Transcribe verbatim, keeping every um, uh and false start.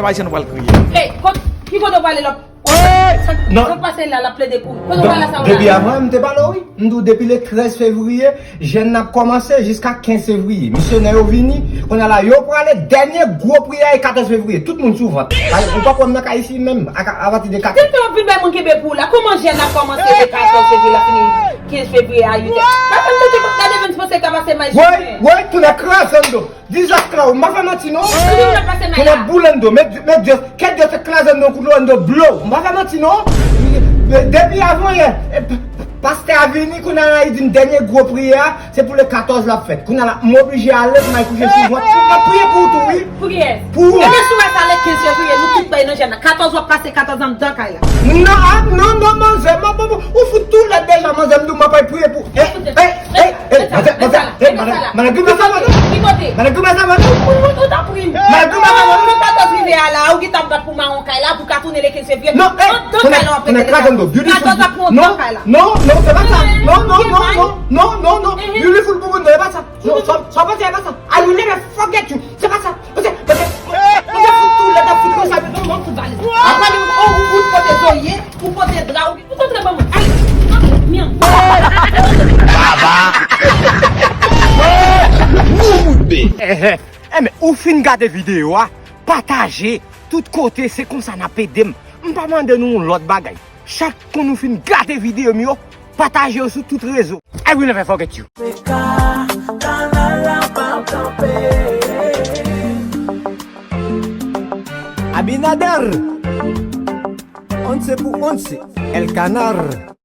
Ayisyen nou pral kriye. Ey, kot, ki kote w prale la? Sa k pase la, l ap plede kouri. Kote w prale sa w la? Depi avan, m te pale w, wi. M di w depi le trèz fevriye, jèn nan ap kòmanse jiska kenz fevriye. Misyonè yo vini, kounye a la, yo prale dènye gwo priyè e katòz fevriye. Tout moun sou vant. Ay, ou pa kwè m nan kay isi menm, a, apati de katòz. Depi w ap vin bay moun kenbe pou w la, kòman jèn nan ap kòmanse le katòz fevriye, l ap fini kenz fevriye a uit è? Gade m tande, gade m panse ka pase may. Woy, woy, tounen kraze m do. Dizòd kla w, m pa fè manti non. Tounen boule m do, men, men Dye, kè Dye te kraze m do kout lò m do blo. M pa fè manti non. Depi avan yè, e, p-, p-, pastè a vini, kounye a la, li di m dènye gwo priyè a, se pou le katòz l ap fèt. Kounye a la, m oblije ale, m al kouche sou vant. M ap priye pou ou tou, wi. Pou kiyès? Pou ou. Ebyen, si w wè sa, le kenz fevriye, nou tout bay nan jèn nan. Katòz w ap pase katòz anndan kay la. Non, a, non, non, manzè, m, m, m, ou fout tou lèd deja, manzè, m di w m ap al priye pou. Ey, ey, ey, ey, manzè, manzè, ey, manzè, manzè, goumen sa, manzè. Ki kote? Manzè, goumen sa, manzè. Ou, ou, ou tanpri. Manzè, goumen sa, manzè. Ou katòz rive a la, ou gentan ap bat pou mawon kay la, pou ka tounen le kenz fevriye. Non, ey, anndan kay la w ap rete deja. Katòz ap pran anndan kay la. Non, non, non, se pa sa. Non, non, non, non, non, non, non. Beautiful pou moun, non, e pa sa. Non, sa, sa w panse, e pa sa. I will never forget you. Se pa sa. Pase, pase, pase fout tou lèd ap fout konsa, non, non, fout valiz. Apa li, ou, ou, ou pote zorye, ou pote dra, ou, ou kontre ban mwen. Ale, ale, myan. Baba. Enben, ou fin gade videyo a, pataje, tout kote, se konsa n ap ede m. M pa mande nou yon lòt bagay. Chak kou nou fin gade videyo m yo, pataje yo sou tout rezo. I will never forget you. Abinader. Once pou once. El Kanar.